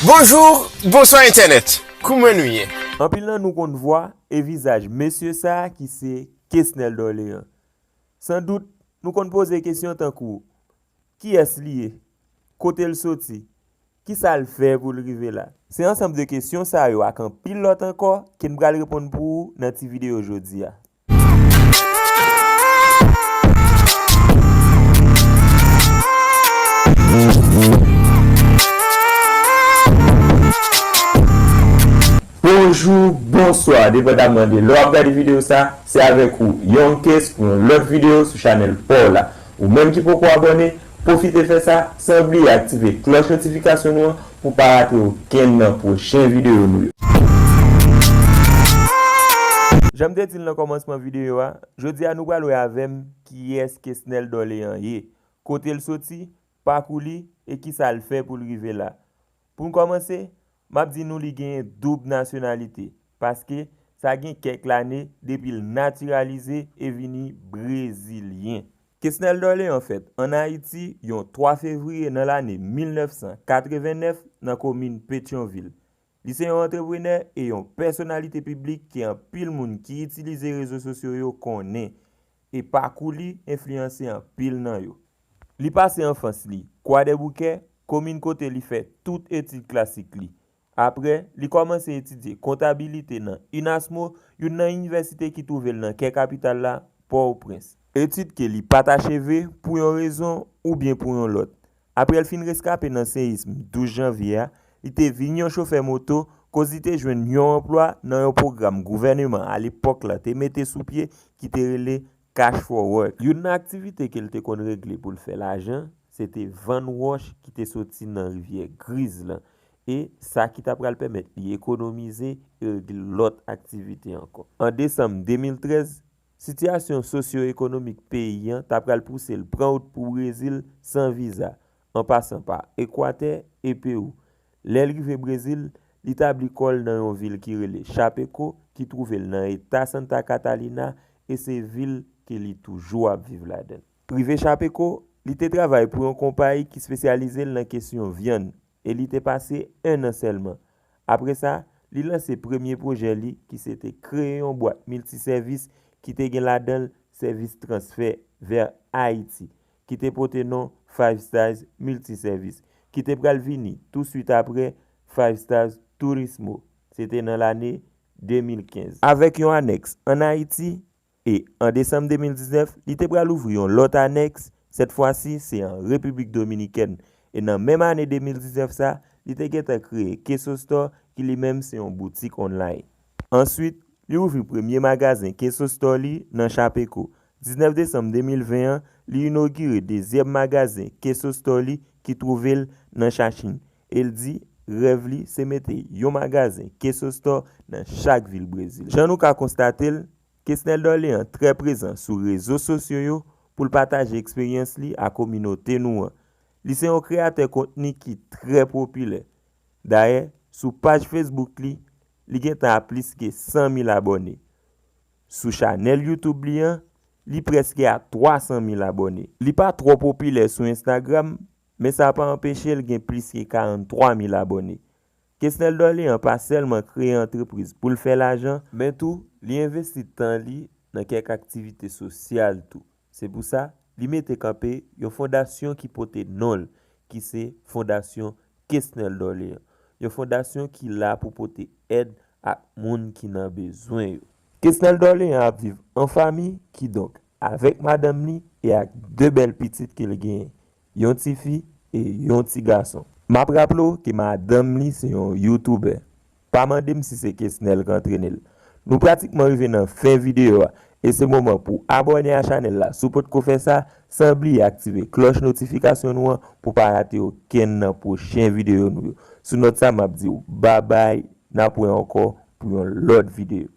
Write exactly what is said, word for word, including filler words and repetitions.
Bonjou, bonswa entènèt. Kouman nou ye? Anpil nan nou konn vwa e vizaj mesye sa a ki se Kesnel Dorlean. San dout, nou konn poze kesyon tankou, kiyès li ye? Kote l soti? Kisa l fè pou l rive la? Se ansanm de kesyon sa yo ak anpil lòt ankò ke n pral reponn pou ou nan ti videyo jodi a. Bonjou, bonswa, depandamman de lè w ap gade videyo sa, se avèk ou, Young Kes, pou yon lòt videyo sou chanèl pa w la. Ou menm ki poko abòne, pwofite fè sa, san bliye aktive klòch notifikasyon nou an pou pa rate okenn nan pwochen videyo nou yo. Jan m te di l nan kòmansman videyo a, jodi a nou pral wè avè m kiyès Kesnel Dorlean ye, kote l soti, pakou li, e kisa l fè pou l rive la. Pou n kòmanse, m ap di nou li genyen doub nasyonalite, paske sa gen kèk lane depi l natiralize e vini brezilyen. Kesnel Dorlean fèt ann Ayiti yon twa fevriye nan lane mil nèf san katreven nèf nan komin Petyonvil. Li se yon antreprenè e yon pèsonalite piblik ke anpil moun ki itilize rezo sosyo yo konnen, e pakou li enfliyanse anpil nan yo. Li pase anfans li Kwadèboukè, komin kote li fè tout etid klasik li. Apre, li kòmanse etidye kontabilite nan UNASMO, youn nan inivèsite ki twouve l nan kè kapital la, Pòtoprens. Etid ke li pa t acheve pou yon rezon oubyen pou yon lòt. Apre l fin reskape nan seyism douz janvye a, li te vin yon chofè moto, koz li te jwenn yon anplwa nan yon pwogram gouvèneman alepòk la te mete sou pye ki te rele Cash for Work. Youn nan aktivite ke l te konn regle pou l fè lajan, se te vann wòch ki te soti nan rivyè Griz lan, e sa ki ta pral pèmèt li ekonomize e regle lòt aktivite ankò. An desanm de mil trèz, sitiyasyon sosyo-ekonomik peyi an ta pral pouse l pran wout pou Brezil san viza, an pasan pa Ekwatè e Pewou. Lè l rive Brezil, li tabli kò l nan yon vil ki rele Chapecó, ki twouve l nan eta Santa Catarina, e se vil ke li toujou ap viv ladan l. Rive Chapecó, li te travay pou yon konpayi ki espesyalize l nan kesyon vyann, e li te pase en an sèlman. Apre sa, li lanse premye pwojè li, ki se te kreye yon bwat miltisèvis ki te gen ladan l sèvis transfè vè Ayiti, ki te pote non Five Stars Multiservice, ki te pral vini touswit apre Five Stars Turismo. Se te nan lane de mil kenz. Avèk yon anèks ann Ayiti, e an desanm de mil diznèf, li te pral ouvri yon lòt anèks, sèt fwa si se an Repiblik Dominikèn. E nan menm ane de mil diznèf sa, li te gentan kreye Queso Store, ki li menm se yon boutik online. Answit, li ouvri premye magazen Queso Store li nan Chapecó. Diznèf desanm de mil ven an, li inogire dezyèm magazen Queso Store li ki twouve l nan Chachin. E l di, rèv li se mete yon magazen Queso Store nan chak vil Brezil. Jan nou ka konstate l, Kesnel Dorlean trè prezan sou rezo sosyo yo pou l pataje eksperyans li ak kominote nou an. Li se yon kreyatè kontni ki trè popilè. Dayè, sou paj Facebook li, li gentan a plis ke san mil abòne. Sou chanèl YouTube li an, li prèske a twa san mil abòne. Li pa twò popilè sou Instagram, men sa pa anpeche l gen plis ke karant twa mil abòne. Kesnel Dorlean pa sèlman kreye antrepriz pou l fè lajan, men tou, li envesti tan li nan kèk aktivite sosyal tou. Se pou sa, li mete kanpe yon fondasyon ki pote non l, ki se Fondasyon Kesnel Dorlean. Yon fondasyon ki la pou pote èd ak moun ki nan bezwen yo. Kesnel Dorlean ap viv an fanmi, kidonk, avèk madanm li e ak de bèl pitit ke l genyen, yon tifi e yon ti gason. M ap raple w ke madanm li se yon YouTuber. Pa mande m si se Kesnel k antrene l. Nou pratikman rive nan fen videyo a, e se moman pou abòne a chanèl la si w potko fè sa, san bliye aktive klòch notifikasyon nou an pou pa rate okenn nan pwochen videyo nou yo. Sou nòt sa, m ap di w babay, n ap wè ankò pou yon lòt videyo.